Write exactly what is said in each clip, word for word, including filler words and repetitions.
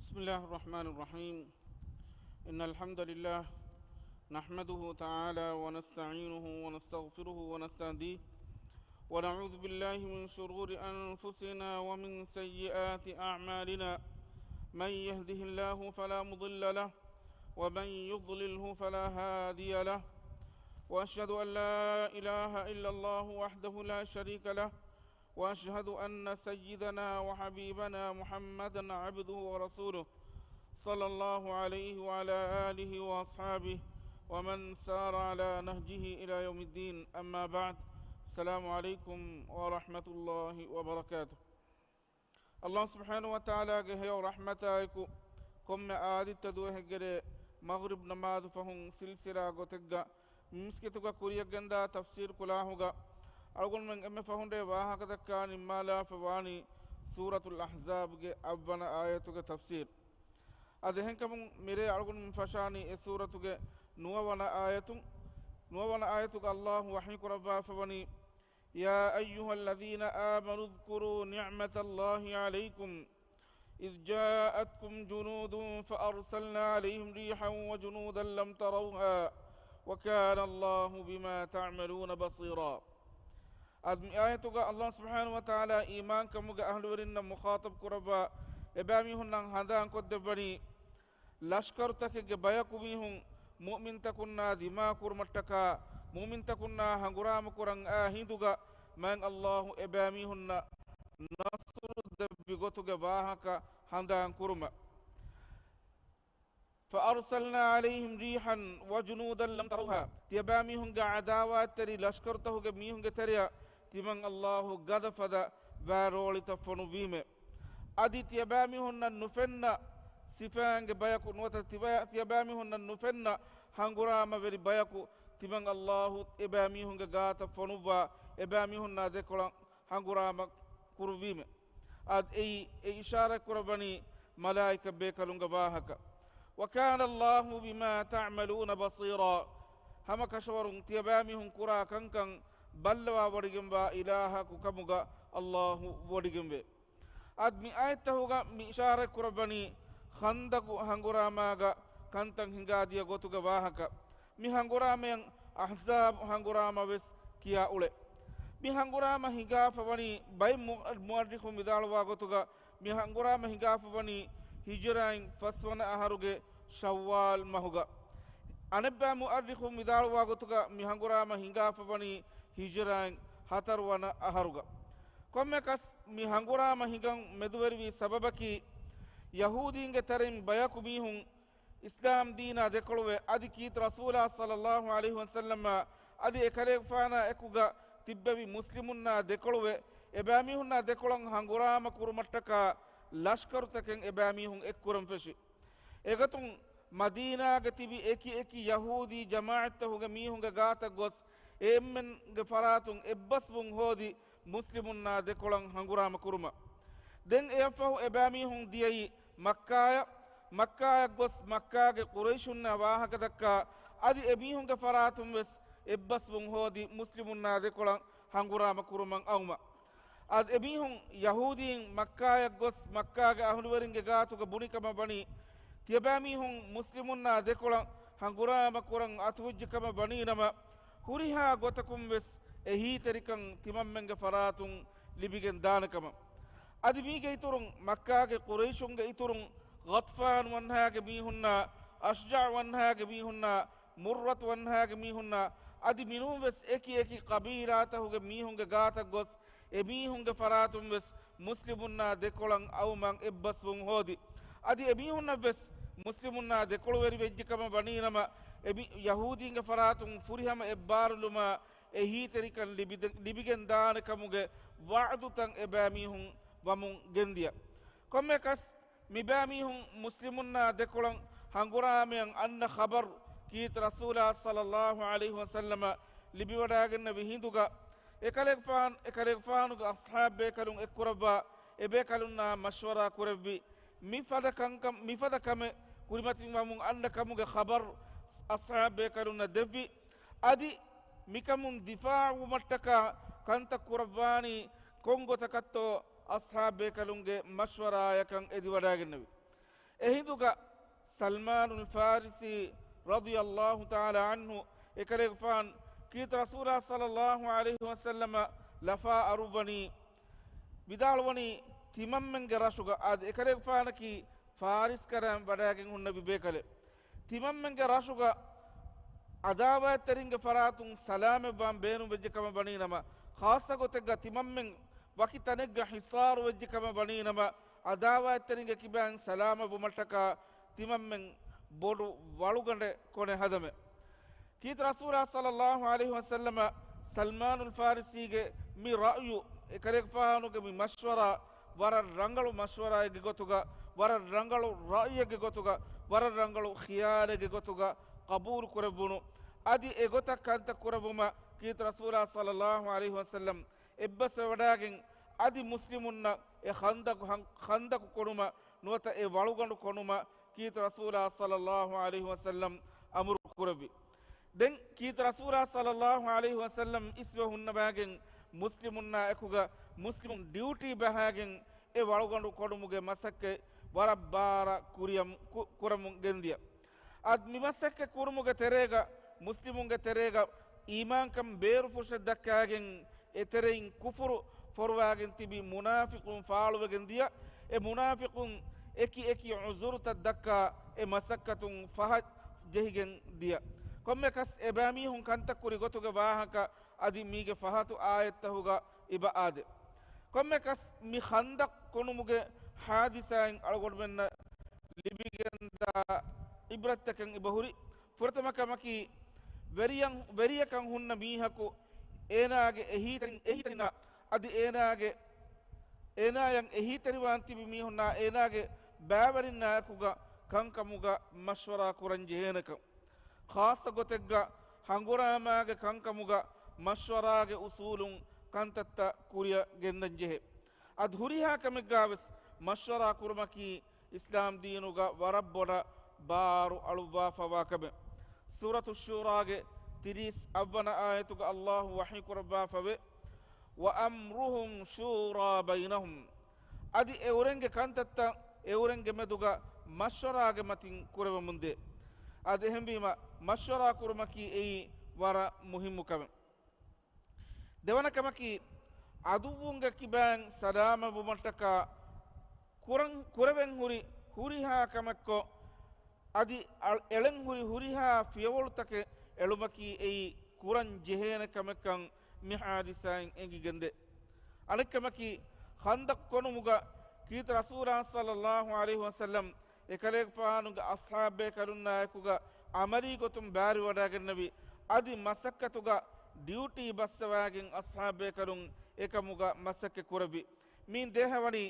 بسم الله الرحمن الرحيم. إن الحمد لله نحمده تعالى ونستعينه ونستغفره ونستهديه، ونعوذ بالله من شرور أنفسنا ومن سيئات أعمالنا. من يهده الله فلا مضل له، ومن يضلله فلا هادي له. وأشهد أن لا إله إلا الله وحده لا شريك له، وأشهد أن سيدنا وحبيبنا محمدا عبده ورسوله، صلى الله عليه وعلى آله وأصحابه ومن سار على نهجه إلى يوم الدين. أما بعد، السلام عليكم ورحمة الله وبركاته. އައްލާހު ސުބްޙާނަހޫ ވަތަޢާލާގެ ހެޔޮ ރަޙްމަތާއެކު، ކޮންމެ އާދިއްތަ ދުވަހެއްގެ ރޭ މަޣްރިބް ނަމާދު ފަހުން ސިލްސިލާ ގޮތެއްގަ މި މިސްކިތުގަ ކުރިޔަށްގެންދާ ތަފްސީރު ކުލާހުގަ، އަޅުގަނޑުމެން އެންމެ ފަހުން ރޭ ވާހަކަދައްކާ ނިންމާލާފަ ވާނީ ސޫރަތުލް އަޙްޒާބްގެ އަށްވަނަ އާޔަތުގެ ތަފްސީރު. އަދި އެހެންކަމުން މިރޭ އަޅުގަނޑުމެން ފަށާނީ އެ ސޫރަތުގެ ނުވަވަނަ އާޔަތުން، ނުވަވަނަ އާޔަތުގަ އައްލާހު ވަޙީކުރައްވާފަ ވަނީ، يا أيها الذين آمنوا اذكروا نعمة الله عليكم إذ جاءتكم جنود فأرسلنا عليهم ريحا وجنودا لم تروها وكان الله بما تعملون بصيرا. އަދި މި އާޔަތުގަ އައްލާހު ސުބްޙާނަހޫ ވަތަޢާލާ އީމާންކަމުގެ އަހްލުވެރިންނަށް މުޚާޠަބް ކުރައްވާ، އެބައިމީހުންނަށް ހަނދާންކޮށްދެއްވަނީ، ލަޝްކަރުތަކެއްގެ ބަޔަކު މީހުން މުއުމިންތަކުންނާ ދިމާކުރުމަށްޓަކާ، މުއުމިންތަކުންނާ ހަނގުރާމަކުރަން އާ ހިނދުގަ، މާތް އައްލާހު އެބައިމީހުންނަށް ނަޞްރު ދެއްވި ގޮތުގެ ވާހަކަ ހަނދާން ކުރުމަށް. فأرسلنا عليهم ريحا وجنودا لم تروها. ތިޔަބައިމީހުންގެ ޢަދާވާތްތެރި ލަޝްކަރުތަކުގެ މީހުންގެ ތެރެއަށް ތިމަން އައްލާހު ގަދަ ފަދަ ވާރޯޅިތައް ފޮނުއްވީމެ. އަދި ތިޔަބައިމީހުންނަށް ނުފެންނަ ސިފައިންގެ ބަޔަކު ނުވަތަ ތިބަ-، ތިޔަބައިމީހުންނަށް ނުފެންނަ ހަނގުރާމަވެރި ބަޔަކު ތިމަން އައްލާހު އެބައިމީހުންގެ ގާތަށް ފޮނުއްވާ، އެބައިމީހުންނާ ދެކޮޅަށް ހަނގުރާމަ ކުރުއްވީމެ. އަދި އެއީ އެ އިޝާރާތް ކުރައްވަނީ މަލާއިކަ ބޭކަލުންގެ ވާހަކަ. وكان الله بما تعملون بصيرا. ހަމަ ކަށަވަރުން ތިޔަބައިމީހުން ކުރާ ކަންކަން ބައްލަވާވޮޑިގެންވާ އިލާހަކު ކަމުގަ އައްލާހު ވޮޑިގެންވޭ. އަދި މި އާޔަތްތަހުގަ މި އިޝާރާތް ކުރައްވަނީ ޚަންދަޤު ހަނގުރާމާގަ ކަންތައް ހިނގާދިޔަ ގޮތުގެ ވާހަކަ. މި ހަނގުރާމަޔަށް އަޙްޒާބު ހަނގުރާމަ ވެސް ކިޔާ އުޅޭ. މި ހަނގުރާމަ ހިނގާފަ ވަނީ ބައެއް މު-، މުއައްރިޚުން ވިދާޅުވާ ގޮތުގަ މި ހަނގުރާމަ ހިނގާފަ ވަނީ ހިޖުރާއިން ފަސްވަނަ އަހަރުގެ ޝައްވާލް މަހުގަ. އަނެއްބައި މުއައްރިޚުން ވިދާޅުވާ ގޮތުގަ މި ހަނގުރާމަ ހިނގާފަ ވަނީ ހިޖުރާއިން ހަތަރުވަނަ އަހަރުގަ. ކޮންމެކަސް މި ހަނގުރާމަ ހިނގަން މެދުވެރިވި ސަބަބަކީ، ޔަހޫދީންގެ ތެރެއިން ބަޔަކު މީހުން އިސްލާމް ދީނާ ދެކޮޅުވެ، އަދި ކީރިތި ރަސޫލާ ޞައްލައްލާހު ޢަލައިހި ވަސައްލަމާ އަދި އެކަލޭގެފާނާ އެކުގަ ތިއްބެވި މުސްލިމުންނާ ދެކޮޅުވެ، އެބައިމީހުންނާ ދެކޮޅަށް ހަނގުރާމަ ކުރުމަށްޓަކާ ލަޝްކަރުތަކެއް އެބައިމީހުން އެއްކުރަން ފެށި. އެގޮތުން މަދީނާގަ ތިބި އެކި އެކި ޔަހޫދީ ޖަމާޢަތްތަހުގެ މީހުންގެ ގާތަށް ގޮސް، އެ އެންމެންގެ ފަރާތުން އެއްބަސްވުން ހޯދި، މުސްލިމުންނާ ދެކޮޅަށް ހަނގުރާމަ ކުރުމަށް. ދެން އެއަށްފަހު އެބައިމީހުން ދިޔައީ މައްކާޔަށް. މައްކާޔަށް ގޮސް މައްކާގެ ޤުރައިޝުންނާ ވާހަކަ ދައްކާ، އަދި އެމީހުންގެ ފަރާތުން ވެސް އެއްބަސްވުން ހޯދި، މުސްލިމުންނާ ދެކޮޅަށް ހަނގުރާމަ ކުރުމަށް އައުމަށް. އަދި އެމީހުން ޔަހޫދީން މައްކާޔަށް ގޮސް މައްކާގެ އަހުލުވެރިންގެ ގާތުގަ ބުނިކަމަށް ވަނީ، ތިޔަބައިމީހުން މުސްލިމުންނާ ދެކޮޅަށް ހަނގުރާމަ ކުރަން އަތުވެއްޖެކަމަށް ވަނީނަމަ، ހުރިހާ ގޮތަކުން ވެސް އެހީތެރިކަން ތިމަންމެންގެ ފަރާތުން ލިބިގެން ދާނެކަމަށް. އަދި މީގެ އިތުރުން މައްކާގެ ޤުރައިޝުންގެ އިތުރުން ޣަޠްފާން ވަންހާގެ މީހުންނާ، އަޝްޖަޢު ވަންހާގެ މީހުންނާ، މުއްރަތު ވަންހާގެ މީހުންނާ، އަދި މިނޫން ވެސް އެކި އެކި ޤަބީލާތަހުގެ މީހުންގެ ގާތަށް ގޮސް، އެމީހުންގެ ފަރާތުން ވެސް މުސްލިމުންނާ ދެކޮޅަށް އައުމަށް އެއްބަސްވުން ހޯދި. އަދި އެމީހުންނަށް ވެސް މުސްލިމުންނާ ދެކޮޅުވެރިވެއްޖެކަމަށް ވަނީނަމަ، އެމީ-، ޔަހޫދީންގެ ފަރާތުން ފުރިހަމަ އެއްބާރުލުމާ އެހީތެރިކަން ލިބިދެ-، ލިބިގެން ދާނެ ކަމުގެ ވަޢުދުތައް އެބައިމީހުން ވަމުން ގެންދިޔަ. ކޮންމެކަސް، މިބައިމީހުން މުސްލިމުންނާ ދެކޮޅަށް ހަނގުރާމަޔަށް އަންނަ ޚަބަރު ކީރިތި ރަސޫލާ ޞައްލައްލާހު ޢަލައިހި ވަސައްލަމަ ލިބިވަޑައިގެންނެވި ހިނދުގަ، އެކަލޭގެފާނު-، އެކަލޭގެފާނުގެ އަޞްޙާބު ބޭކަލުން އެއްކުރައްވާ، އެބޭކަލުންނާ މަޝްވަރާ ކުރެއްވި، މިފަދަ ކަންކަން، މިފަދަ ކަމެއް ކުރިމަތިވަމުން އަންނަ ކަމުގެ ޚަބަރު އަޞްޙާބޭކަލުންނަށް ދެއްވި. އަދި މިކަމުން ދިފާޢުވުމަށްޓަކާ ކަންތައް ކުރައްވާނީ ކޮން ގޮތަކަށްތޯ އަޞްޙާބޭކަލުންގެ މަޝްވަރާޔަކަން އެދިވަޑައިގެންނެވި. އެހިނދުގަ ސަލްމާނުލް ފާރިސީ ރަޟިޔަﷲ ތަޢާލާ ޢަންހު އެކަލޭގެފާން ކީރިތި ރަސޫލާ ޞައްލަﷲ ޢަލައިހި ވަސައްލަމަ ލަފާ އަރުއްވަނީ، ވިދާޅުވަނީ ތިމަންމެންގެ ރަށުގަ އާދެ، އެކަލޭގެފާނަކީ ފާރިސް ކަރަން ވަޑައިގެން ހުންނެވި ބޭކަލެއް. ތިމަންމެންގެ ރަށުގަ އަދާވާތްތެރިންގެ ފަރާތުން ސަލާމަތްވާން ބޭނުން ވެއްޖެ ކަމަށް ވަނީ ނަމަ، ޚާއްޞަ ގޮތެއްގަ ތިމަންމެން ވަކި ތަނެއްގަ ހިޞާރު ވެއްޖެ ކަމަށް ވަނީ ނަމަ، އަދާވާތްތެރިންގެ ކިބައިން ސަލާމަތް ވުމަށްޓަކާ ތިމަންމެން ބޮޑު ވަޅުގަނޑެއް ކޮނެ ހަދަމެ. ކީރިތި ރަސޫލާ ޞައްލަﷲ ޢަލައިހި ވަސައްލަމަ ސަލްމާނުލް ފާރިސީގެ މި ރައުޔު، އެކަލޭގެފާނުގެ މި މަޝްވަރާ، ވަރަށް ރަނގަޅު މަޝްވަރާއެއްގެ ގޮތުގަ، ވަރަށް ރަނގަޅު ރައުޔެއްގެ ގޮތުގަ، ވަރަށް ރަނގަޅު ޚިޔާލެއްގެ ގޮތުގަ ޤަބޫލު ކުރެއްވުނު. އަދި އެގޮތަށް ކަންތައް ކުރެއްވުމަށް ކީރިތި ރަސޫލާ ޞައްލަﷲ ޢަލައިހި ވަސައްލަމް އެއްބަސްވެވަޑައިގެން، އަދި މުސްލިމުންނަށް އެ ޚަންދަޤު ހަން-، ޚަންދަޤު ކޮނުމަށް ނުވަތަ އެ ވަޅުގަނޑު ކޮނުމަށް ކީރިތި ރަސޫލާ ޞައްލަﷲ ޢަލައިހި ވަސައްލަމް އަމުރު ކުރެއްވި. ދެން ކީރިތި ރަސޫލާ ޞައްލަﷲ ޢަލައިހި ވަސައްލަމް އިސްވެ ހުންނަވައިގެން މުސްލިމުންނާ އެކުގަ މުސްލިމުން ޑިއުޓީ ބަހައިގެން އެ ވަޅުގަނޑު ކޮނުމުގެ މަސައްކަތް ވަރަށް ބާރަށް ކުރިޔަމް-، ކު-، ކުރަމުން ގެންދިޔަ. އަދި މި މަސައްކަތް ކުރުމުގެ ތެރޭގަ މުސްލިމުންގެ ތެރޭގަ އީމާންކަން ބޭރުފުށެއް ދައްކާގެން އެތެރެއިން ކުފުރު ފޮރުވާގެން ތިބި މުނާފިޤުން ފާޅުވެގެން ދިޔަ. އެ މުނާފިޤުން އެކި އެކި ޢުޛުރުތައް ދައްކާ އެ މަސައްކަތުން ފަހަށް ޖެހިގެން ދިޔަ. ކޮންމެކަސް އެބައިމީހުން ކަންތައް ކުރި ގޮތުގެ ވާހަކަ އަދި މީގެ ފަހަތު އާޔަތްތަހުގަ އިބަ އާދެ. ކޮންމެކަސް މި ޚަންދަޤް ކޮނުމުގެ ޙާދިސާއިން އަޅުގަނޑުމެންނަށް ލިބިގެންދާ ޢިބްރަތްތަކެއް އިބަހުރި. ފުރަތަމަ ކަމަކީ، ވެރިޔަން، ވެރިޔަކަށް ހުންނަ މީހަކު އޭނާގެ އެހީތެރިން، އެހީތެރިންނާ އަދި އޭނާގެ، އޭނާޔަށް އެހީތެރިވާން ތިބި މީހުންނާ އޭނާގެ ބައިވެރިންނާއެކުގަ ކަންކަމުގަ މަޝްވަރާ ކުރަން ޖެހޭނެކަން. ޚާއްޞަ ގޮތެއްގަ ހަނގުރާމާގެ ކަންކަމުގަ މަޝްވަރާގެ އުސޫލުން ކަންތައްތައް ކުރިއަށް ގެންދަން ޖެހޭ. އަދި ހުރިހާ ކަމެއްގާވެސް މަޝްވަރާ ކުރުމަކީ އިސްލާމް ދީނުގަ ވަރަށް ބޮޑަށް ބާރު އަޅުއްވާފަވާ ކަމެއް. ސޫރަތު ޝޫރާގެ ތިރީސް އަށްވަނަ އާޔަތުގަ ﷲ ވަޙީ ކުރައްވާފަވޭ، "وَأَمْرُهُمْ شُورَىٰ بَيْنَهُمْ." އަދި އެއުރެންގެ ކަންތައްތައް އެއުރެންގެ މެދުގަ މަޝްވަރާގެ މަތިން ކުރެވެމުންދޭ. އަދި އެހެންވީމަ، މަޝްވަރާ ކުރުމަކީ އެއީ ވަރަށް މުހިއްމު ކަމެއް. ދެވަނަ ކަމަކީ، އަދުއްވުންގެ ކިބައިން ސަލާމަތްވުމަށްޓަކާ ކުރަން، ކުރެވެން ހުރި ހުރިހާ ކަމެއްކޮށް، އަދި އަ-، އެޅެން ހުރި ހުރިހާ ފިޔަވަޅުތަކެއް އެޅުމަކީ އެއީ ކުރަން ޖެހޭނެ ކަމެއްކަން މި ޙާދިސާއިން އެނގިގެންދޭ. އަނެއް ކަމަކީ، ޚަންދަޤް ކޮނުމުގަ ކީރިތި ރަސޫލާ ޞައްލަﷲ ޢަލައިހި ވަސައްލަމް އެކަލޭގެފާނުގެ އަޞްޙާބޭކަލުންނާއެކުގަ ޢަމަލީ ގޮތުން ބާރުވަޑައިގެންނެވި. އަދި މަސައްކަތުގަ ޑިއުޓީ ބައްސަވައިގެން އަޞްޙާބޭކަލުން އެކަމުގަ މަސައްކަތް ކުރެއްވި. މިއިން ދޭހަވަނީ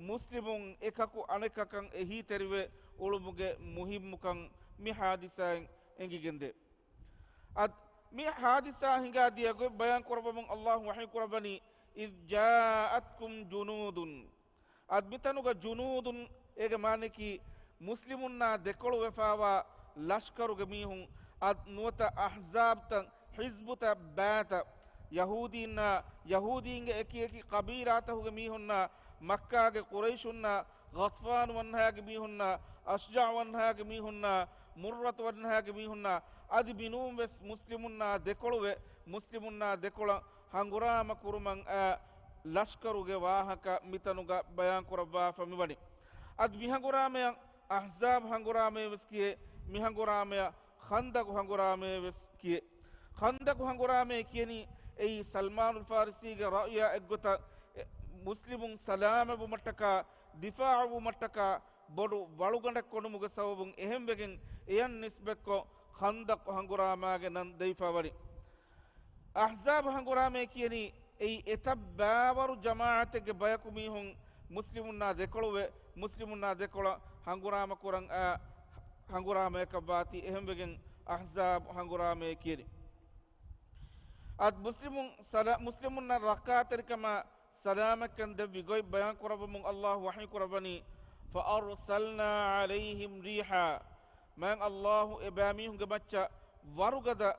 މުސްލިމުން އެކަކު އަނެކަކަށް އެހީތެރިވެ އުޅުމުގެ މުހިއްމުކަން މި ޙާދިސާއިން އެނގިގެންދޭ. އަދި މި ޙާދިސާ ހިނގާ ދިޔަ ގޮތް ބަޔާން ކުރައްވަމުން ﷲ ވަޙީ ކުރައްވަނީ، "إِذْ جَاءَتْكُمْ جُنُودٌ." އަދި މިތަނުގަ ޖުނޫދުން އޭގެ މާނައަކީ މުސްލިމުންނާ ދެކޮޅުވެފާވާ ލަޝްކަރުގެ މީހުން، އަދި ނުވަތަ އަޙްޒާބްތައް، ޙިޒްބުތައް، ބައިތައް، ޔަހޫދީންނާ، ޔަހޫދީންގެ އެކި އެކި ޤަބީލާތަކުގެ މީހުންނާ، މައްކާގެ ޤުރައިޝުންނާ، ޣަޠްފާނު ވަންހާގެ މީހުންނާ، އަޝްޖަޢު ވަންހާގެ މީހުންނާ، މުއްރަތު ވަންހާގެ މީހުންނާ، އަދި މިނޫން ވެސް މުސްލިމުންނާ ދެކޮޅުވެ، މުސްލިމުންނާ ދެކޮޅަށް ހަނގުރާމަ ކުރުމަށް އައި ލަޝްކަރުގެ ވާހަކަ މިތަނުގަ ބަޔާން ކުރައްވާފަ މިވަނީ. އަދި މި ހަނގުރާމަޔަށް އަޙްޒާބް ހަނގުރާމައޭ ވެސް ކިޔޭ، މި ހަނގުރާމަޔަށް ޚަންދަޤު ހަނގުރާމައޭ ވެސް ކިޔޭ. ޚަންދަޤު ހަނގުރާމައޭ ކިޔަނީ އެއީ ސަލްމާނުލް ފާރިސީގެ ރައުޔާ އެއްގޮތަށް، އެ، މުސްލިމުން ސަލާމަތްވުމަށްޓަކާ، ދިފާޢުވުމަށްޓަކާ ބޮޑު ވަޅުގަނޑެއް ކޮނުމުގެ ސަބަބުން އެހެންވެގެން އެޔަށް ނިސްބަތްކޮށް ޚަންދަޤު ހަނގުރާމާގެ ނަން ދެވިފަވަނީ. އަޙްޒާބު ހަނގުރާމައޭ ކިޔަނީ އެއީ އެތައް ބައިވަރު ޖަމާޢަތެއްގެ ބަޔަކު މީހުން މުސްލިމުންނާ ދެކޮޅުވެ، މުސްލިމުންނާ ދެކޮޅަށް ހަނގުރާމަ ކުރަން އައި ހަނގުރާމަޔަކަށްވާތީ އެހެންވެގެން އަޙްޒާބު ހަނގުރާމައޭ ކިޔަނީ. އަދި މުސްލިމުން ސަލަ-، މުސްލިމުންނަށް ރައްކާތެރިކަމާ ސަލާމަތްކަން ދެއްވި ގޮތް ބަޔާން ކުރައްވަމުން ﷲ ވަޙީ ކުރައްވަނީ، "فَأَرْسَلْنَا عَلَيْهِمْ رِيحًا." މާތް ﷲ އެބައިމީހުންގެ މައްޗަށް ވަރުގަދަ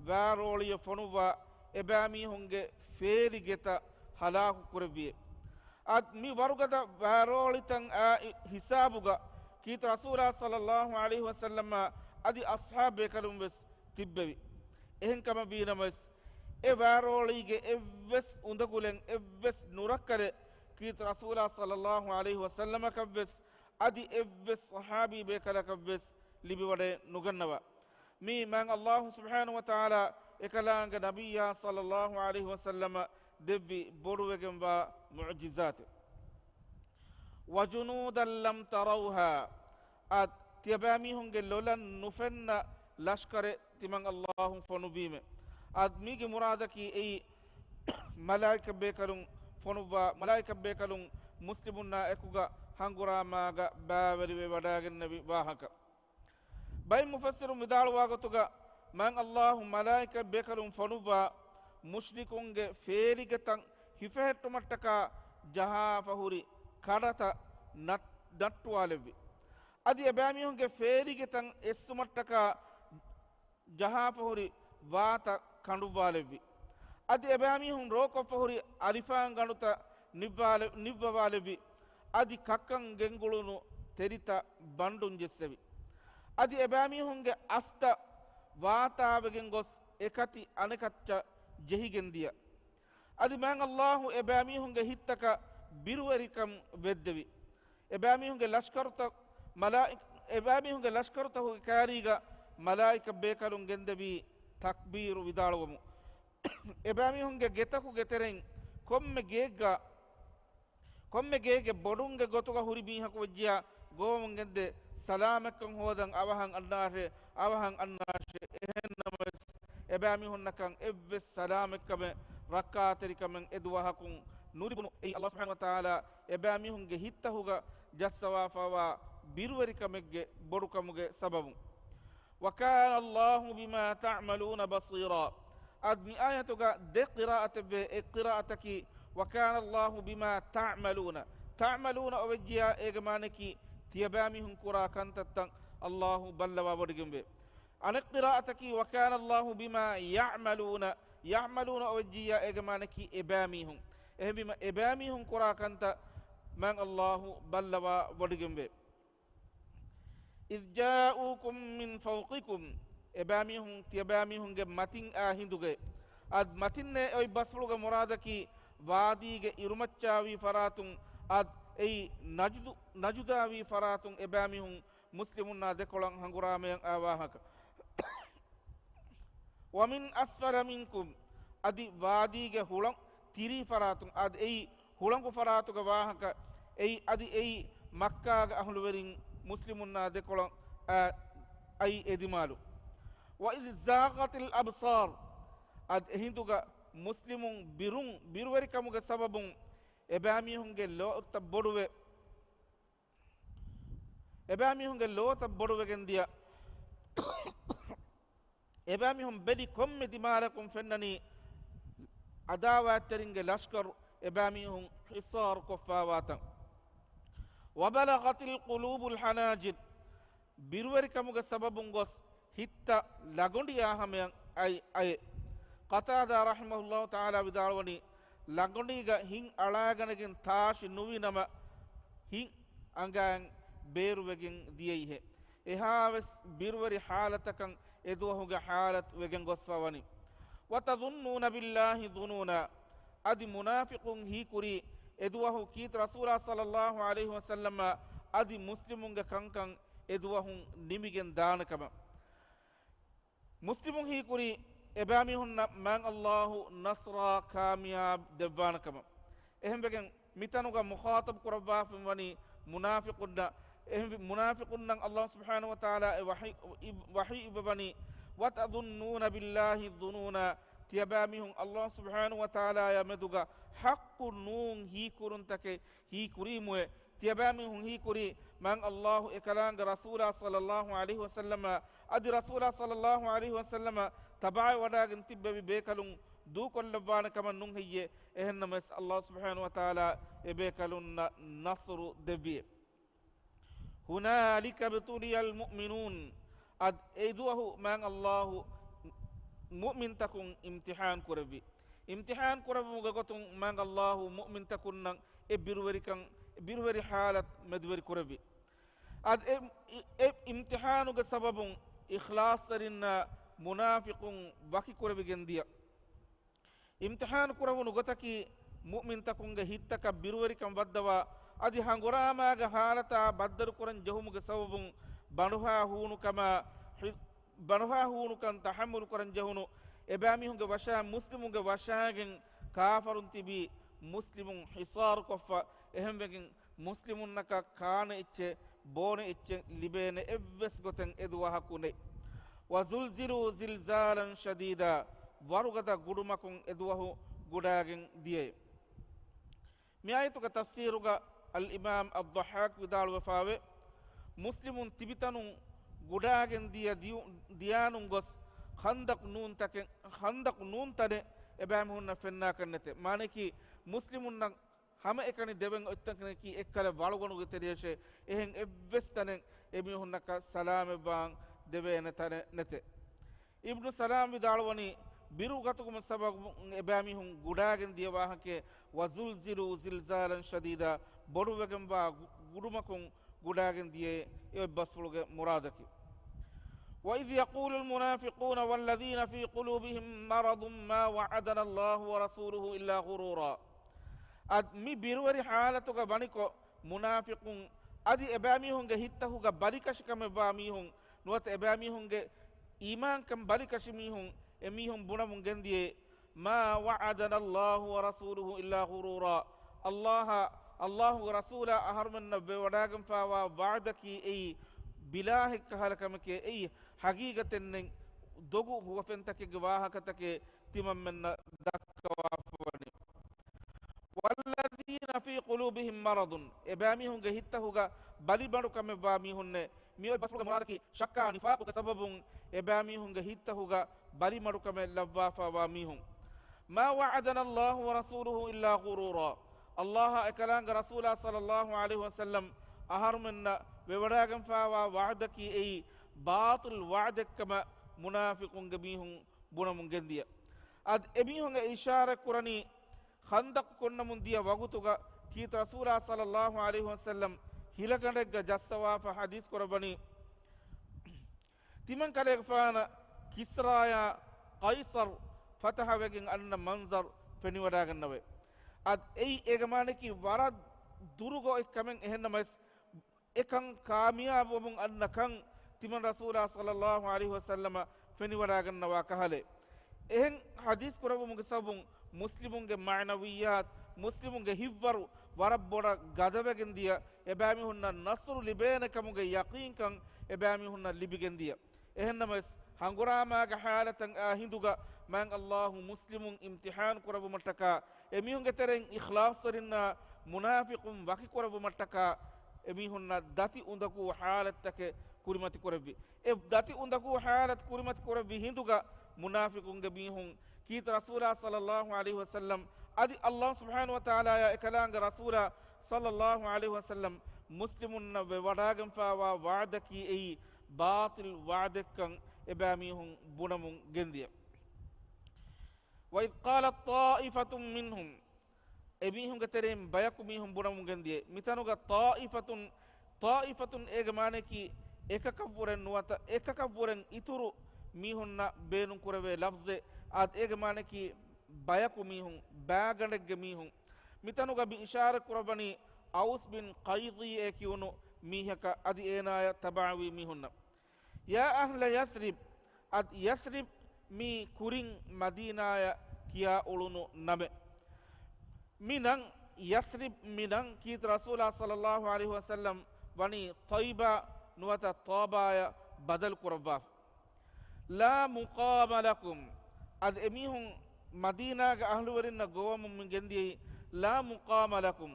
ވާރޯޅިއެއް ފޮނުއްވާ އެބައިމީހުންގެ ފޭލި ގެތައް ހަލާކު ކުރެއްވިއޭ. އަދި މި ވަރުގަދަ ވާރޯޅިތައް އާ ހިސާބުގަ ކީރިތި ރަސޫލާ ޞައްލައްލާހު ޢަލައިހި ވަސައްލަމާ އަދި އަޞްޙާބު ބޭކަލުން ވެސް ތިއްބެވި. އެހެންކަމަށް ވީނަމަވެސް، އެ ވާރޯޅީގެ އެއްވެސް އުނދަގުލެއް، އެއްވެސް ނުރައްކަލެއް ކީރިތި ރަސޫލާ ޞައްލައްލާހު ޢަލައިހި ވަސައްލަމަކަށްވެސް އަދި އެއްވެސް ޞަޙާބީ ބޭކަލަކަށްވެސް ލިބިވަޑައެއް ނުގަންނަވާ. މީ މާތް ﷲ ސުބްޙާނަހޫ ވަތަޢާލާ އެކަލާނގެ ނަބިއްޔާ ޞައްލައްލާހު ޢަލައިހި ވަސައްލަމަށް ދެއްވި ބޮޑުވެގެންވާ މުޢުޖިޒާތެއް. وَجُنُودًا لَمْ تَرَوْهَا، އަދި ތިޔަބައިމީހުންގެ ލޮލަށް ނުފެންނަ ލަޝްކަރެއް ތިމަން ﷲ ފޮނުއްވީމެ. އަދި މީގެ މުރާދަކީ އެއީ މަލާއިކަ ބޭކަލުން ފޮނުއްވާ، މަލާއިކަ ބޭކަލުން މުސްލިމުންނާ އެކުގަ ހަނގުރާމާގަ ބައިވެރިވެވަޑައިގެންނެވި ވާހަކަ. ބައެއް މުފައްސިރުން ވިދާޅުވާ ގޮތުގަ، މާތް ﷲ މަލާއިކަ ބޭކަލުން ފޮނުއްވާ މުޝްރިކުންގެ ފޭލިގެތައް ހިފެހެއްޓުމަށްޓަކާ ޖަހާފަ ހުރި ކަޑަތައް ނައް-، ނައްޓުވާލެއްވި. އަދި އެބައިމީހުންގެ ފޭލިގެތައް އެއްސުމަށްޓަކާ ޖަހާފަ ހުރި ވާތައް ކަނޑުއްވާލެއްވި. އަދި އެބައިމީހުން ރޯކޮށްފަ ހުރި އަލިފާން ގަނޑުތައް ނިއްވާލެ-، ނިއްވަވާލެއްވި. އަދި ކައްކަން ގެންގުޅުނު ތެރިތައް ބަންޑުން ޖެއްސެވި. އަދި އެބައިމީހުންގެ އަސްތައް ވާތާވެގެން ގޮސް އެކަތި އަނެކައްޗަށް ޖެހިގެން ދިޔަ. އަދި މާތް ﷲ އެބައިމީހުންގެ ހިތްތަކަށް ބިރުވެރިކަން ވެއްދެވި. އެބައިމީހުންގެ ލަޝްކަރުތައް މަލާއި-، އެބައިމީހުންގެ ލަޝްކަރުތަކުގެ ކާރީގަ މަލާއިކަ ބޭކަލުން ގެންދެވީ ތަކްބީރު ވިދާޅުވަމުން. އެބައިމީހުންގެ ގެތަކުގެ ތެރެއިން ކޮންމެ ގެއެއްގަ، ކޮންމެ ގެއެއްގެ ބޮޑުންގެ ގޮތުގަ ހުރި މީހަކު ވެއްޖިޔާ ގޮވަމުން ގެންދޭ ސަލާމަތްކަން ހޯދަން އަވަހަށް އަންނާށޭ، އަވަހަށް އަންނާށޭ. އެހެންނަމަވެސް، އެބައިމީހުންނަކަށް އެއްވެސް ސަލާމަތްކަމެއް، ރައްކާތެރިކަމެއް އެދުވަހަކުން ނުލިބުނު. އެއީ ﷲ ސުބްޙާނަހޫ ވަތަޢާލާ އެބައިމީހުންގެ ހިތްތަކުގަ ޖައްސަވާފައިވާ ބިރުވެރިކަމެއްގެ ބޮޑުކަމުގެ ސަބަބުން. وَكَانَ اللَّهُ بِمَا تَعْمَلُونَ بَصِيرًا. އަދި މި އާޔަތުގަ ދެ ޤިރާއަތެއްވޭ. އެއް ޤިރާއަތަކީ، وَكَانَ اللَّهُ بِمَا تَعْمَلُونَ. ތަޢުމަލޫނަ އޮވެއްޖިޔާ އޭގެ މާނައަކީ، ތިޔަބައިމީހުން ކުރާ ކަންތައްތައް ﷲ ބައްލަވާ ވޮޑިގެންވޭ. އަނެއް ޤިރާއަތަކީ، وَكَانَ اللَّهُ بِمَا يَعْمَلُونَ، يَعْمَلُونَ އޮވެއްޖިއްޔާ އޭގެ މާނައަކީ އެބައިމީހުން. އެހެންވީމަ، އެބައިމީހުން ކުރާ ކަންތައް މާތް ﷲ ބައްލަވާ ވޮޑިގެންވޭ. إِذْ جَاءُوكُم مِّن فَوْقِكُمْ، އެބައިމީހުން ތިޔަބައިމީހުންގެ މަތިން އާ ހިނދުގައި. އަދި މަތިންނޭ އޮތް ބަސްފުޅުގެ މުރާދަކީ، ވާދީގެ އިރުމައްޗާވީ ފަރާތުން، އަދި އެއީ ނަޖުދު، ނަޖުދާވީ ފަރާތުން އެބައިމީހުން މުސްލިމުންނާ ދެކޮޅަށް ހަނގުރާމަޔަށް އާ ވާހަކަ. وَمِنْ أَسْفَلَ مِنْكُمْ، އަދި ވާދީގެ ހުޅަނގު ތިރީ ފަރާތުން، އަދި އެއީ ހުޅަނގު ފަރާތުގެ ވާހަކަ، އެއީ އަދި އެއީ މައްކާގެ އަހުލުވެރިން މުސްލިމުންނާ ދެކޮޅަށް އަ-، އައި އެދިމާލު. وَإِذْ زَاغَتِ الْأَبْصَارُ، އަދި އެހިނދުގަ މުސްލިމުން ބިރުން، ބިރުވެރިކަމުގެ ސަބަބުން އެބައިމީހުންގެ ލޯތައް ބޮޑުވެ، އެބައިމީހުންގެ ލޯތައް ބޮޑުވެގެން ދިޔަ. އެބައިމީހުން ބެލި ކޮންމެ ދިމާލަކުން ފެންނަނީ އަދާވާތްތެރިންގެ ލަޝްކަރު އެބައިމީހުން ހިޞާރު ކޮށްފާވާތަން. وَبَلَغَتِ الْقُلُوبُ الْحَنَاجِرَ، ބިރުވެރިކަމުގެ ސަބަބުން ގޮސް ހިތްތައް ލަގޮނޑި އާހަމަޔަށް އައި، އައެ. ޤަތާދާ ރަޙިމަހުﷲ ތަޢާލާ ވިދާޅުވަނީ، ލަގޮނޑީގަ ހިތް އަޅާގަނެގެން ތާށި ނުވި ނަމަ، ހިތް އަނގައިން ބޭރުވެގެން ދިޔައީހޭ. އެހާވެސް ބިރުވެރި ޙާލަތަކަށް އެދުވަހުގެ ޙާލަތު ވެގެން ގޮސްފަ ވަނީ. وَتَظُنُّونَ بِاللَّهِ الظُّنُونَا، އަދި މުނާފިޤުން ހީކުރީ އެދުވަހު ކީރިތި ރަސޫލާ ޞައްލައްލާހު ޢަލައިހި ވަސައްލަމާ އަދި މުސްލިމުންގެ ކަންކަން އެދުވަހުން ނިމިގެން ދާނެ ކަމަށް. މުސްލިމުން ހީކުރީ އެބައިމީހުންނަށް މާތް ﷲ ނަޞްރާ ކާމިޔާބު ދެއްވާނެ ކަމަށް. އެހެންވެގެން މިތަނުގަ މުޚާޠަބު ކުރައްވާފައި ވަނީ މުނާފިޤުންނަށް. އެހެންވި މުނާފިޤުންނަށް ﷲ ސުބްޙާނަހޫ ވަތަޢާލާ އެ ވަޙީ، ވަޙީ އިއްވަވަނީ، وَتَظُنُّونَ بِاللَّهِ الظُّنُونَا، ތިޔަބައިމީހުން ﷲ ސުބްޙާނަހޫ ވަތަޢާލާޔާ މެދުގަ ޙައްޤު ނޫން ހީކުރުންތަކެއް ހީކުރީމުއޭ. ތިޔަބައިމީހުން ހީކުރީ މާތް ﷲ އެކަލާނގެ ރަސޫލާ ޞައްލައްލާހު ޢަލައިހި ވަސައްލަމަށް އަދި ރަސޫލާ ޞައްލައްލާހު ޢަލައިހި ވަސައްލަމަށް ތަބަޢަތް ވަޑައިގެން ތިއްބެވި ބޭކަލުން ދޫކޮށްލައްވާނެ ކަމަށް ނޫން ހެއްޔޭ؟ އެހެންނަމަވެސް ﷲ ސުބްޙާނަހޫ ވަތަޢާލާ އެބޭކަލުންނަށް ނަޞްރު ދެއްވިއޭ. هُنَالِكَ ابْتُلِيَ الْمُؤْمِنُونَ. އަދި އެދުވަހު މާތް ﷲ މުއުމިންތަކުން އިމްތިޙާން ކުރެއްވި. އިމްތިޙާން ކުރެއްވުމުގެ ގޮތުން މާތް ﷲ މުއުމިންތަކުންނަށް އެ ބިރުވެރިކަން، ބިރުވެރި ޙާލަތު މެދުވެރި ކުރެއްވި. އަދި އެ، އެ އިމްތިޙާނުގެ ސަބަބުން އިޚްލާޞްތެރިންނާ މުނާފިޤުން ވަކިކުރެވިގެން ދިޔަ. އިމްތިޙާނު ކުރެވުނު ގޮތަކީ، މުއުމިންތަކުންގެ ހިތްތަކަށް ބިރުވެރިކަން ވައްދަވާ، އަދި ހަނގުރާމާގެ ޙާލަތާ ބައްދަލުކުރަން ޖެހުމުގެ ސަބަބުން ބަނޑުހާ ހޫނުކަމާ ހި-، ބަނޑުހާ ހޫނުކަން ތަޙައްމަލު ކުރަން ޖެހުނު އެބައިމީހުންގެ ވަށާ މުސްލިމުންގެ ވަށާގެން ކާފަރުން ތިބީ، މުސްލިމުން ޙިޞާރުކޮށްފަ، އެހެންވެގެން މުސްލިމުންނަކަށް ކާނެ އެއްޗެއް، ބޯނެ އެއްޗެއް ލިބޭނެ އެއްވެސް ގޮތެއް އެދުވަހަކު ނެތް. وَزُلْزِلُوا زِلْزَالًا شَدِيدًا، ވަރުގަދަ ގުޑުމަކުން އެދުވަހު ގުޑާގެން ދިޔައެވެ. މި އާޔަތުގެ ތަފްސީރުގަ އަލްއިމާމް އައްޟައްޙާޤް ވިދާޅުވެފާވޭ، މުސްލިމުން ތިބިތަނުން ގުޑާގެން ދިޔަ ދިޔު-، ދިޔާނުން ގޮސް ޚަންދަޤު ނޫން ތަކެއް، ޚަންދަޤު ނޫން ތަނެއް އެބައިމީހުންނަށް ފެންނާކަށް ނެތެ. މާނައަކީ، މުސްލިމުންނަށް ހަމައެކަނި ދެވެން އޮތްތަނަކީ އެއްކަލަ ވަޅުގަނޑުގެ ތެރެޔަށޭ، އެހެން އެއްވެސް ތަނެއް އެމީހުންނަކަށް ސަލާމަތްވާން ދެވޭނެ ތަނެއް ނެތެ. އިބްނު ސަލާމް ވިދާޅުވަނީ، ބިރުގަތުމުގެ ސަބަބުން އެބައިމީހުން ގުޑާގެން ދިޔަ ވާހަކައެއް، وَزُلْزِلُوا زِلْزَالًا شَدِيدًا، ބޮޑުވެގެންވާ ގު-، ގުޑުމަކުން ގުޑާގެން ދިޔައޭ، އެ އޮތް ބަސްފުޅުގެ މުރާދަކީ. وَإِذْ يَقُولُ الْمُنَافِقُونَ وَالَّذِينَ فِي قُلُوبِهِم مَّرَضٌ مَّا وَعَّدَنَا اللَّهُ وَرَسُولُهُ إِلَّا غُرُورًا. އަދި މި ބިރުވެރި ޙާލަތުގަ ވަނިކޮށް، މުނާފިޤުން އަދި އެބައިމީހުންގެ ހިތްތަކުގަ ބަލިކަށިކަމެއްވާ މީހުން، ނުވަތަ އެބައިމީހުންގެ އީމާންކަން ބަލިކަށި މީހުން، އެމީހުން ބުނަމުން ގެންދިޔައީ، مَا وَعَّدَنَا اللَّهُ وَرَسُولُهُ إِلَّا غُرُورًا. ﷲ، ﷲގެ ރަސޫލާ އަހަރުމެންނަށް ވެވަޑާގެންފާވާ ވަޢުދަކީ އެއީ ބިލާހެއްކަހަލަ ކަމެކޭ، އެއީ ޙަޤީޤަތެއްނެތް، ދޮގު ހުވަފެންތަކެއްގެ ވާހަކަތަކެއް ތިމަންމެންނަށް ދައްކަވާފަވަނީ. وَالَّذِينَ فِي قُلُوبِهِمْ مَرَضٌ، އެބައިމީހުންގެ ހިތްތަކުގަ ބަލިމަޑުކަމެއްވާ މީހުންނޭ. މިއޮތް ބަސްފުޅުގެ މުރާދަކީ ޝައްކާ ނިފާޤުގެ ސަބަބުން އެބައިމީހުންގެ ހިތްތަކުގަ ބަލިމަޑުކަމެއް ލައްވާފަވާ މީހުން. مَا وَعَّدَنَا اللَّهُ وَرَسُولُهُ إِلَّا غُرُورًا. ﷲއާ އެކަލާނގެ ރަސޫލާ ޞައްލައްލާހު ޢަލައިހި ވަސައްލަމް އަހަރުމެންނަށް ވެވަޑާގެންފާވާ ވަޢުދަކީ އެއީ ބާޠިލް ވަޢުދެއްކަމަށް މުނާފިޤުންގެ މީހުން ބުނަމުން ގެންދިޔަ. އަދި އެމީހުން އެ އިޝާރަތް ކުރަނީ ޚަންދަޤު ކޮންނަމުން ދިޔަ ވަގުތުގަ ކީރިތި ރަސޫލާ ޞައްލައްލާހު ޢަލައިހި ވަސައްލަމް ހިލަގަނޑެއްގަ ޖައްސަވާފަ ޙަދީޘް ކުރައްވަނީ، ތިމަން ކަލޭގެފާނަށް ކިސްރާޔާ ޤައިޞަރު ފަތަޙަވެގެން އަންނަ މަންޒަރު ފެނިވަޑާގަންނަވައި. އަދި އެއީ އޭގެ މާނައަކީ ވަރަށް ދުރުގަ އޮތް ކަމެއް. އެހެންނަމަވެސް، އެކަން ކާމިޔާބުވަމުން އަންނަ ކަން ތިމަން ރަސޫލާ ޞައްލައްލާހު ޢަލައިހި ވަސައްލަމަށް ފެނިވަޑާގަންނަވާ ކަހަލަ. އެހެން ޙަދީޘް ކުރެއްވުމުގެ ސަބަބުން މުސްލިމުންގެ މަޢުނަވިއްޔާތު، މުސްލިމުންގެ ހިތްވަރު ވަރަށް ބޮޑަށް ގަދަވެގެން ދިޔަ، އެބައިމީހުންނަށް ނަޞްރު ލިބޭނެ ކަމުގެ ޔަޤީންކަން އެބައިމީހުންނަށް ލިބިގެން ދިޔަ. އެހެންނަމަވެސް، ހަނގުރާމާގެ ޙާލަތަށް އާ ހިނދުގަ މާތް ﷲ މުސްލިމުން އިމްތިޙާން ކުރެއްވުމަށްޓަކާ، އެމީހުންގެ ތެރެއިން އިޚްލާޞްތެރިންނާ މުނާފިޤުން ވަކިކުރެއްވުމަށްޓަކާ، އެމީހުންނަށް ދަތި އުނދަގޫ ޙާލަތްތަކެއް ކުރިމަތި ކުރެއްވި. އެ ދަތި އުނދަގޫ ޙާލަތު ކުރިމަތި ކުރެއްވި ހިނދުގަ މުނާފިޤުންގެ މީހުން ކީރިތި ރަސޫލާ ޞައްލައްލާހު ޢަލައިހި ވަސައްލަމް އަދި ﷲ ސުބްޙާނަހު ވަތަޢާލާއާ އެކަލާނގެ ރަސޫލާ ޞައްލައްލާހު ޢަލައިހި ވަސައްލަމް މުސްލިމުންނަށް ވެވަޑާގެންފާވާ ވަޢުދަކީ އެއީ ބާޠިލް ވަޢުދެއްކަން އެބައިމީހުން ބުނަމުން ގެންދިޔަ. وَإِذْ قَالَتْ طَائِفَةٌ مِّنْهُمْ، އެމީހުންގެ ތެރެއިން ބަޔަކު މީހުން ބުނަމުން ގެންދިޔަ. މިތަނުގަ ޠާއިފަތުން، ޠާއިފަތުން އޭގެ މާނައަކީ އެކަކަށްވުރެން ނުވަތަ އެކަކަށްވުރެން އިތުރު މީހުންނަށް ބޭނުން ކުރެވޭ ލަފްޒެއް. އާދެ، އޭގެ މާނައަކީ ބަޔަކު މީހުން، ބާގަނޑެއްގެ މީހުން. މިތަނުގަ މި އިޝާރަތް ކުރައްވަނީ އައުސް ބިން ޤައިޟީ އޭ ކިޔުނު މީހަކަށް އަދި އޭނާޔަށް ތަބަޢަވީ މީހުންނަށް. يَا أَهْلَ يَثْرِبَ، އަދި ޔަސްރިބް މީ ކުރިން މަދީނާޔަށް ކިޔާ އުޅުނު ނަމެއް. މި ނަން، ޔަސްރިބް މި ނަން ކީރިތި ރަސޫލާ ޞައްލައްލާހު ޢަލައިހި ވަސައްލަމް ވަނީ ޠައިބާ ނުވަތަ ޠާބާޔަށް ބަދަލު ކުރައްވާފަ. لَا مُقَامَ لَكُمْ، އަދި އެމީހުން މަދީނާގެ އަހްލުވެރިންނަށް ގޮވަމުން މި ގެންދިޔައީ، لَا مُقَامَ لَكُمْ،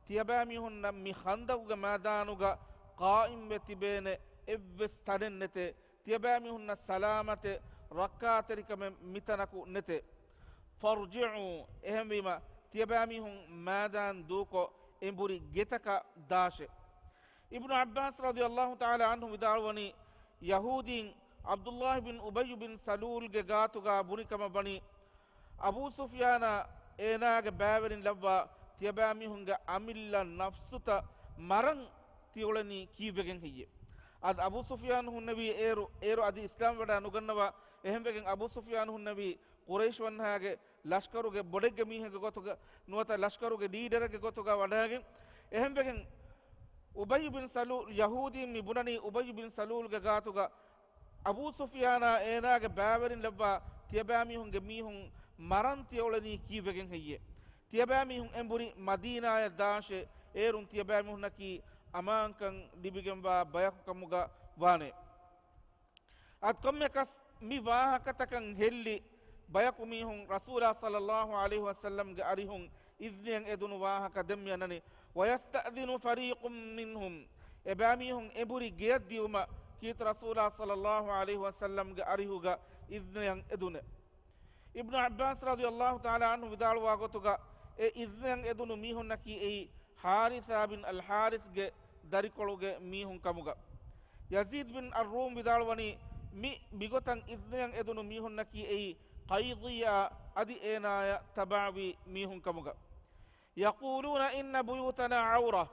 ތިޔަބައިމީހުންނަށް މި ޚަންދަޤުގެ މައިދާނުގަ ޤާއިމްވެ ތިބޭނެ އެއްވެސް ތަނެއް ނެތޭ. ތިޔަބައިމީހުންނަށް ސަލާމަތެއް، ރައްކާތެރިކަމެއް މިތަނަކު ނެތޭ. فَارْجِعُوا، އެހެންވީމަ، ތިޔަބައިމީހުން މައިދާން ދޫކޮށް، އެނބުރި ގެތަކަށް ދާށޭ. އިބްނު ޢައްބާސް ރަޟިޔަﷲ ތަޢާލާ ޢަންހު ވިދާޅުވަނީ، ޔަހޫދީން ޢަބްދުﷲ ބިން އުބައްޔު ބިން ސަލޫލްގެ ގާތުގަ ބުނިކަމަށް ވަނީ، އަބޫ ސުފްޔާނާ އޭނާގެ ބައިވެރިން ލައްވާ ތިޔަބައިމީހުންގެ އަމިއްލަ ނަފްސުތައް މަރަން ތިއުޅެނީ ކީއްވެގެން ހެއްޔޭ؟ އަދި އަބޫ ސުފްޔާން ހުންނެވީ އޭރު، އޭރު އަދި އިސްލާމް ވެޑާ ނުގަންނަވާ، އެހެންވެގެން އަބޫ ސުފްޔާން ހުންނެވީ ޤުރައިޝް ވަންހާގެ ލަޝްކަރުގެ ބޮޑެއްގެ މީހެއްގެ ގޮތުގަ ނުވަތަ ލަޝްކަރުގެ ލީޑަރެއްގެ ގޮތުގަ ވަޑައިގެން، އެހެންވެގެން އުބައްޔު ބިން ސަލޫލް، ޔަހޫދީން މި ބުނަނީ އުބައްޔު ބިން ސަލޫލްގެ ގާތުގަ އަބޫ ސުފްޔާނާ އޭނާގެ ބައިވެރިން ލައްވާ ތިޔަބައިމީހުންގެ މީހުން މަރަން ތިޔައުޅެނީ ކީއްވެގެން ހެއްޔޭ؟ ތިޔަބައިމީހުން އެނބުރި މަދީނާޔަށް ދާށޭ، އޭރުން ތިޔަބައިމީހުންނަކީ އަމާންކަން ލިބިގެންވާ ބަޔަކު ކަމުގަ ވާނެ. އަދި ކޮންމެކަސް މި ވާހަކަތަކަށް ހެއްލި ބަޔަކު މީހުން ރަސޫލާ ޞައްލައްލާހު ޢަލައިހި ވަސައްލަމްގެ އަރިހުން އިޒްނިއަށް އެދުނު ވާހަކަ ދެން މި އަންނަނީ. وَيَسْتَأْذِنُ فَرِيقٌ مِّنْهُمْ، އެބައިމީހުން އެނބުރި ގެޔަށް ދިއުމަށް ކީރިތި ރަސޫލާ ޞައްލައްލާހު ޢަލައިހި ވަސައްލަމްގެ އަރިހުގަ އިޒްނިއަށް އެދުނެ. އިބްނު ޢައްބާސް ރަޟިޔައްލާހު ތަޢާލާ ޢަންހު ވިދާޅުވާ ގޮތުގަ، އެ އިޒްނިއަށް އެދުނު މީހުންނަކީ އެއީ ޙާރިޘާ ބިން އަލް ޙާރިޘްގެ ދަރިކޮޅުގެ މީހުން ކަމުގަ. ޔަޒީދު ބިން އައްރޫމް ވިދާޅުވަނީ، މި މިގޮތަށް އިޒްނިއަށް އެދުނު މީހުންނަކީ އެއީ ޤައިޟިއްޔާ އަދި އޭނާޔަށް ތަބަޢަވި މީހުން ކަމުގަ. يَقُولُونَ إِنَّ بُيُوتَنَا عَوْرَةٌ،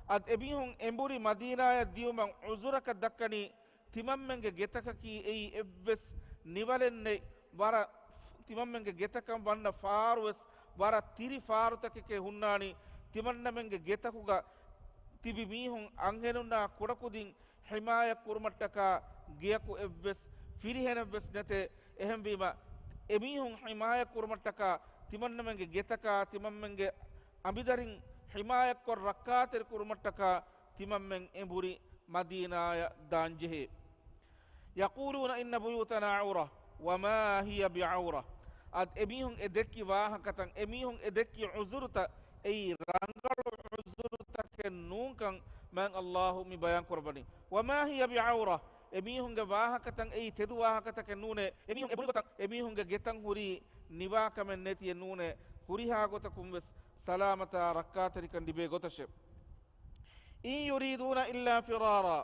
އަދި އެމީހުން އެނބުރި މަދީނާޔަށް ދިއުމަށް ޢުޛުރަކަށް ދައްކަނީ، ތިމަންމެންގެ ގެތަކަކީ އެއީ އެއްވެސް ނިވަލެއް ނެތް، ވަރަށް، ތިމަންމެންގެ ގެތަކަށް ވަންނަ ފާރުވެސް ވަރަށް ތިރި ފާރުތަކެކޭ ހުންނާނީ، ތިމަންނަމެންގެ ގެތަކުގަ ތިބި މީހުން އަންހެނުންނާ ކުޑަކުދިން ޙިމާޔަތް ކުރުމަށްޓަކާ ގެޔަކު އެއްވެސް ފިރިހެނެއްވެސް ނެތޭ. އެހެންވީމަ، އެމީހުން ޙިމާޔަތް ކުރުމަށްޓަކާ، ތިމަންނަމެންގެ ގެތަކާ، ތިމަންމެންގެ އަނބިދަރިން ޙިމާޔަތްކޮށް ރައްކާތެރި ކުރުމަށްޓަކާ، ތިމަންމެން އެނބުރި މަދީނާޔަށް ދާންޖެހޭ. يَقُولُونَ إِنَّ بُيُوتَنَا عَوْرَةٌ وَمَا هِيَ بِعَوْرَةٍ. އަދި އެމީހުން އެ ދެއްކި ވާހަކަތައް، އެމީހުން އެ ދެއްކި ޢުޛުރުތައް އެއީ ރަނގަޅު ޢުޛުރުތަކެއް ނޫންކަން މާތް ﷲ މި ބަޔާން ކުރައްވަނީ. وَمَا هِيَ بِعَوْرَةٍ. އެމީހުންގެ ވާހަކަތައް އެއީ ތެދު ވާހަކަތަކެއް ނޫނޭ. އެމީހުން އެބުރި ގޮތަށް އެމީހުންގެ ގެތައް ހުރީ ނިވާކަމެއް ނެތިއެއް ނޫނޭ. ހުރިހާ ގޮތަކުން ވެސް ސަލާމަތާ ރައްކާތެރިކަން ލިބޭ ގޮތަށެ. إِنْ يُرِيدُونَ إِلَّا فِرَارًا.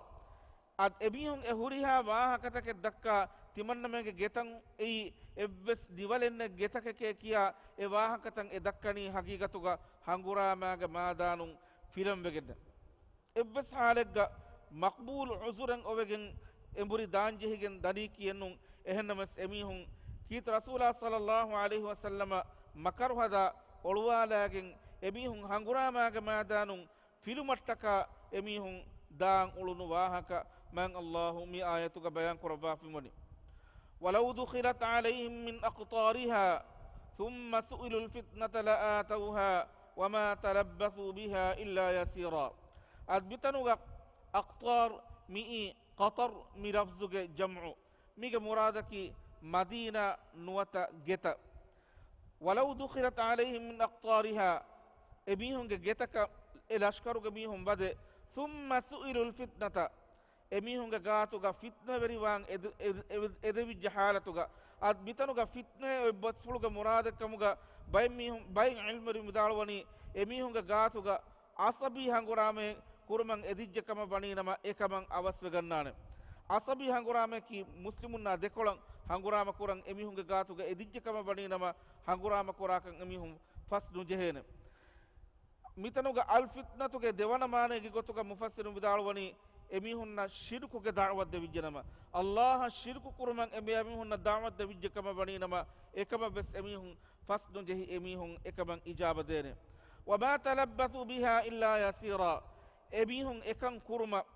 އަދި އެމީހުން އެ ހުރިހާ ވާހަކަތަކެއް ދައްކާ، ތިމަންނަމެންގެ ގެތައް އެއީ އެއްވެސް ނިވަލެއް ނެތް ގެތަކެކޭ ކިޔާ، އެ ވާހަކަތައް އެ ދައްކަނީ ހަގީގަތުގަ ހަނގުރާމާގެ މައިދާނުން ފިލަންވެގެން. އެއްވެސް ޙާލެއްގަ މަޤްބޫލު ޢުޛުރެއް އޮވެގެން އެނބުރި ދާންޖެހިގެން ދަނީކީއެއްނޫން. އެހެންނަމަވެސް އެމީހުން ކީރިތި ރަސޫލާ ޞައްލައްލާހު ޢަލައިހި ވަސައްލަމަށް މަކަރު ހަދާ އޮޅުވާލާގެން އެމީހުން ހަނގުރާމާގެ މައިދާނުން ފިލުމަށްޓަކާ އެމީހުން ދާން އުޅުނު ވާހަކަ މާތް ﷲ މި އާޔަތުގަ ބަޔާން ކުރައްވާފިންވަނީ. وَلَوْ دُخِلَتْ عَلَيْهِمْ مِنْ أَقْطَارِهَا ثُمَّ سُئِلُوا الْفِتْنَةَ لَآتَوْهَا وَمَا تَلَبَّثُوا بِهَا إِلَّا يَسِيرًا. އަދި މިތަނުގަ އަޤްޠާރު މިއީ ޤަޠަރު މި ލަފްޒުގެ ޖަމްޢު. މީގެ މުރާދަކީ މަދީނާ ނުވަތަ ގެތައް. وَلَوْ دُخِلَتْ عَلَيْهِمْ مِنْ أَقْطَارِهَا، އެމީހުންގެ ގެތަކަށް އެ ލަޝްކަރުގެ މީހުން ވަދެ، ثُمَّ سُئِلُوا الْفِتْنَةَ، އެމީހުންގެ ގާތުގަ ފިތްނަވެރިވާން އެދު-، އެ-، އެ-، އެދެވިއްޖެ ޙާލަތުގަ، އަދި މިތަނުގަ ފިތްނައެއް އޮތް ބަސްފުޅުގެ މުރާދެއްކަމުގަ ބައެއް މީހުން، ބައެއް ޢިލްމުވެރިން ވިދާޅުވަނީ، އެމީހުންގެ ގާތުގަ ޢަޞަބީ ހަނގުރާމައެއް ކުރުމަށް އެދިއްޖެ ކަމަށް ވަނީނަމަ، އެކަމަށް އަވަސްވެގަންނާނެ. ޢަޞަބީ ހަނގުރާމަޔަކީ މުސްލިމުންނާ ދެކޮޅަށް ހަނގުރާމަ ކުރަން އެމީހުންގެ ގާތުގަ އެދިއްޖެ ކަމަށް ވަނީނަމަ، ހަނގުރާމަ ކުރާކަން އެމީހުން ފަސް ނުޖެހޭނެ. މިތަނުގަ އަލް ފިތްނަތުގެ ދެވަނަ މާނައިގެ ގޮތުގަ މުފައްސިރުން ވިދާޅުވަނީ، އެމީހުންނަށް ޝިރުކުގެ ދަޢުވަތު ދެވިއްޖެނަމަ، ﷲއަށް ޝިރުކު ކުރުމަށް އެބައިމީހުންނަށް ދަޢުވަތު ދެވިއްޖެ ކަމަށް ވަނީނަމަ، އެކަމަށް ވެސް އެމީހުން ފަސް ނުޖެހި އެމީހުން އެކަމަށް އިޖާބަ ދޭނެ. وَمَا تَلَبَّثُوا بِهَا إِلَّا يَسِيرًا. އެމީހުން އެކަން ކުރުމަށް،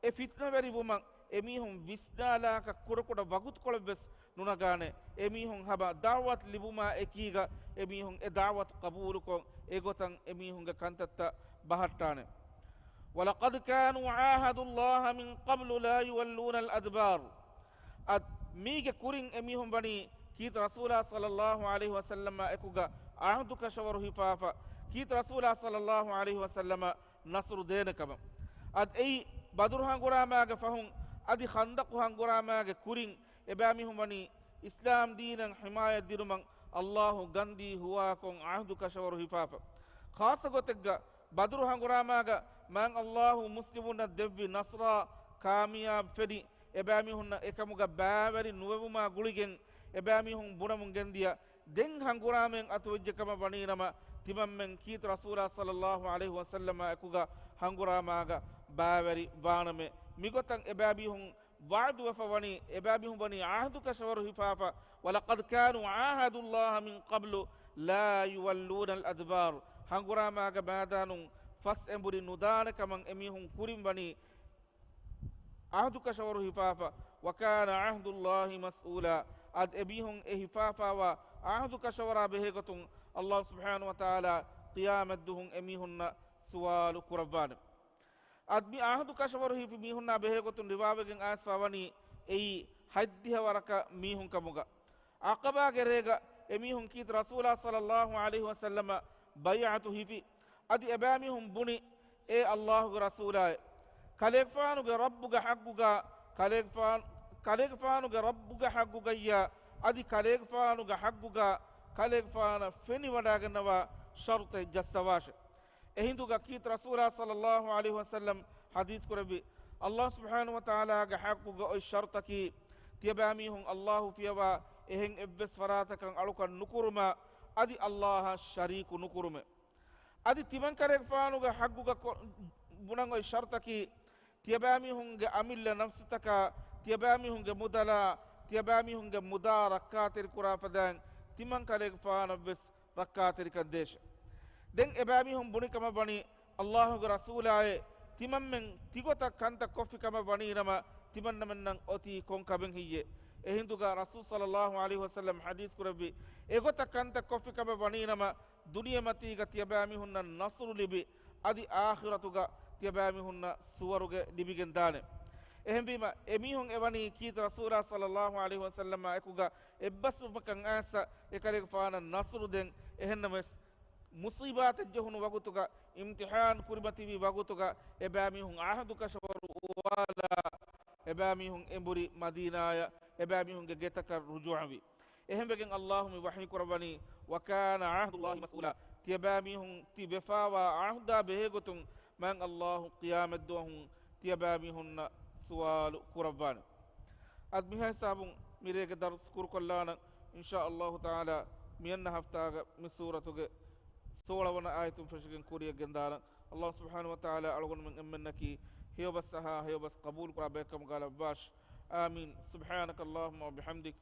އެ ފިތްނަވެރިވުމަށް އެމީހުން ވިސްނާލާކަށް ކުޑަކުޑަ ވަގުތުކޮޅެއް ވެސް ނުނަގާނެ. އެމީހުން ހަމަ ދަޢުވަތު ލިބުމާ އެކީގަ އެމީހުން އެ ދަޢުވަތު ޤަބޫލުކޮށް، އެގޮތަށް އެމީހުންގެ ކަންތައްތައް ބަހައްޓާނެ. وَلَقَدْ كَانُوا عَاهَدُوا اللَّهَ مِنْ قَبْلُ لَا يُوَلُّونَ الْأَدْبَارَ. އަދި މީގެ ކުރިން އެމީހުން ވަނީ ކީރިތި ރަސޫލާ ޞައްލައްލާހު ޢަލައިހި ވަސައްލަމާ އެކުގަ ޢަހްދު ކަށަވަރު ހިފާފަ، ކީރިތި ރަސޫލާ ޞައްލައްލާހު ޢަލައިހި ވަސައްލަމަށް ނަޞްރު ދޭނެ ކަމަށް. އަދި އެއީ ބަދުރު ހަނގުރާމާގެ ފަހުން އަދި ޚަންދަޤު ހަނގުރާމާގެ ކުރިން އެބައިމީހުން ވަނީ އިސްލާމް ދީނަށް ޙިމާޔަތް ދިނުމަށް ﷲ ގަންދީ ހުވާކޮށް ޢަހްދު ކަށަވަރު ހިފާފަ. ޚާއްޞަ ގޮތެއްގަ ބަދުރު ހަނގުރާމާގަ މާތް ﷲ މުސްލިމުންނަށް ދެއްވި ނަޞްރާ ކާމިޔާބު ފެނި، އެބައިމީހުންނަށް އެކަމުގަ ބައިވެރި ނުވެވުމާ ގުޅިގެން އެބައިމީހުން ބުނަމުން ގެންދިޔަ ދެން ހަނގުރާމައިން އަތުވެއްޖެ ކަމަށް ވަނީނަމަ، ތިމަންމެން ކީރިތި ރަސޫލާ ޞައްލައްލާހު ޢަލައިހި ވަސައްލަމާ އެކުގަ ހަނގުރާމާގަ ބައިވެރި ވާނަމޭ. މިގޮތަށް އެބައިމީހުން ވަޢުދުވެފަ ވަނީ، އެބައިމީހުން ވަނީ ޢަހްދު ކަށަވަރު ހިފާފަ، وَلَقَدْ كَانُوا عَاهَدُوا اللَّهَ مِنْ قَبْلُ لَا يُوَلُّونَ الْأَدْبَارَ. ހަނގުރާމާގެ މައިދާނުން ފަސް އެނބުރި ނުދާނެ ކަމަށް އެމީހުން ކުރިން ވަނީ ޢަހްދު ކަށަވަރު ހިފާފަ، وَكَانَ عَهْدُ اللَّهِ مَسْئُولًا. އަދި އެމީހުން އެ ހިފާފާވާ ޢަހްދު ކަށަވަރާ ބެހޭގޮތުން ﷲ ސުބްޙާނަހޫ ވަތަޢާލާ ޤިޔާމަތްދުވަހުން އެމީހުންނަށް ސުވާލު ކުރައްވާނެ. އަދި މި ޢަހްދު ކަށަވަރު ހިފި މީހުންނާ ބެހޭގޮތުން ރިވާވެގެން އައިސްފަ ވަނީ އެއީ ހަތްދިހަ ވަރަކަށް މީހުން ކަމުގަ. ޢަޤަބާގެ ރޭގަ އެމީހުން ކީރިތި ރަސޫލާ ޞައްލައްލާހު ޢަލައިހި ވަސައްލަމަށް ބައިޢަތު ހިފި. އަދި އެބައިމީހުން ބުނި، އޭ ﷲގެ ރަސޫލާއޭ! ކަލޭގެފާނުގެ ރައްބުގެ ޙައްޤުގަ، ކަލޭގެފާނު، ކަލޭގެފާނުގެ ރައްބުގެ ޙައްޤުގައްޔާ އަދި ކަލޭގެފާނުގެ ޙައްޤުގަ ކަލޭގެފާނަށް ފެނިވަޑައިގަންނަވާ ޝަރުޠެއް ޖައްސަވާށެ. އެހިނދުގަ ކީރިތި ރަސޫލާ ޞައްލައްލާހު ޢަލައިހި ވަސައްލަމް ޙަދީޘް ކުރެއްވި، ﷲ ސުބްޙާނަހޫ ވަތަޢާލާގެ ޙައްޤުގަ އޮތް ޝަރުޠަކީ، ތިޔަބައިމީހުން ﷲ ފިޔަވާ އެހެން އެއްވެސް ފަރާތަކަށް އަޅުކަން ނުކުރުމާ، އަދި ﷲއަށް ޝަރީކު ނުކުރުމެވެ. އަދި ތިމަންކަލޭގެފާނުގެ ޙައްޤުގަ ކޮ-، ބުނަން އޮތް ޝަރުޠަކީ، ތިޔަބައިމީހުންގެ އަމިއްލަ ނަފްސުތަކާ، ތިޔަބައިމީހުންގެ މުދަލާ، ތިޔަބައިމީހުންގެ މުދާ ރައްކާތެރިކުރާ ފަދައިން ތިމަންކަލޭގެފާނަށްވެސް ރައްކާތެރިކަން ދޭށެވެ. ދެން އެބައިމީހުން ބުނި ކަމަށް ވަނީ، ﷲގެ ރަސޫލާއޭ، ތިމަންމެން ތިގޮތަށް ކަންތައް ކޮށްފި ކަމަށް ވަނީނަމަ، ތިމަންނަމެންނަށް އޮތީ ކޮން ކަމެއް ހެއްޔޭ؟ އެހިނދުގަ ރަސޫލު ޞައްލައްލާހު ޢަލައިހި ވަސައްލަމް ޙަދީޘް ކުރެއްވި، އެގޮތަށް ކަންތައް ކޮށްފި ކަމަށް ވަނީނަމަ، ދުނިޔެމަތީގަ ތިޔަބައިމީހުންނަށް ނަޞްރު ލިބި، އަދި އާޚިރަތުގަ ތިޔަބައިމީހުންނަށް ސުވަރުގެ ލިބިގެންދާނެ. އެހެންވީމަ، އެމީހުން އެވަނީ ކީރިތި ރަސޫލާ ޞައްލައްލާހު ޢަލައިހި ވަސައްލަމާ އެކުގަ އެއްބަސްވުމަކަށް އައިސް އެކަލޭގެފާނަށް ނަޞްރު ދޭން. އެހެންނަމަވެސް، މުޞީބާތެއް ޖެހުނު ވަގުތުގަ، އިމްތިޙާން ކުރިމަތިވި ވަގުތުގަ، އެބައިމީހުން ޢަހްދު ކަށަވަރު އުވާލާ، އެބައިމީހުން އެނބުރި މަދީނާޔަށް، އެބައިމީހުންގެ ގެތަކަށް ރުޖޫޢަވި. އެހެންވެގެން ﷲ މި ވަޙީ ކުރައްވަނީ، وَكَانَ عَهْدُ اللَّهِ مَسْئُولًا. ތިޔަބައިމީހުން ތި ވެފާވާ ޢަހްދާ ބެހޭގޮތުން މާތް ﷲ ޤިޔާމަތްދުވަހުން ތިޔަބައިމީހުންނަށް ސުވާލު ކުރައްވާނެ. އަދި މިހާ ހިސާބުން މިރޭގެ ދަރުސް ކުރުކޮށްލާނަން، އިންޝާﷲ ތަޢާލާ. މިއަންނަ ހަފްތާގަ މި ސޫރަތުގެ ސޯޅަވަނަ އާޔަތުން ފެށިގެން ކުރިޔަށް ގެންދާނަން. ﷲ ސުބްޙާނަހޫ ވަތަޢާލާ އަޅުގަނޑުމެން އެންމެންނަކީ ހެޔޮބަސް އަހާ ހެޔޮބަސް ޤަބޫލުކުރާ ބައެއްކަމުގަ ލައްވާށި. آمين. سبحانك اللهم وبحمدك،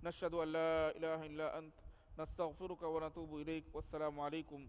نشهد أن لا إله إلا أنت، نستغفرك ونتوب إليك. والسلام عليكم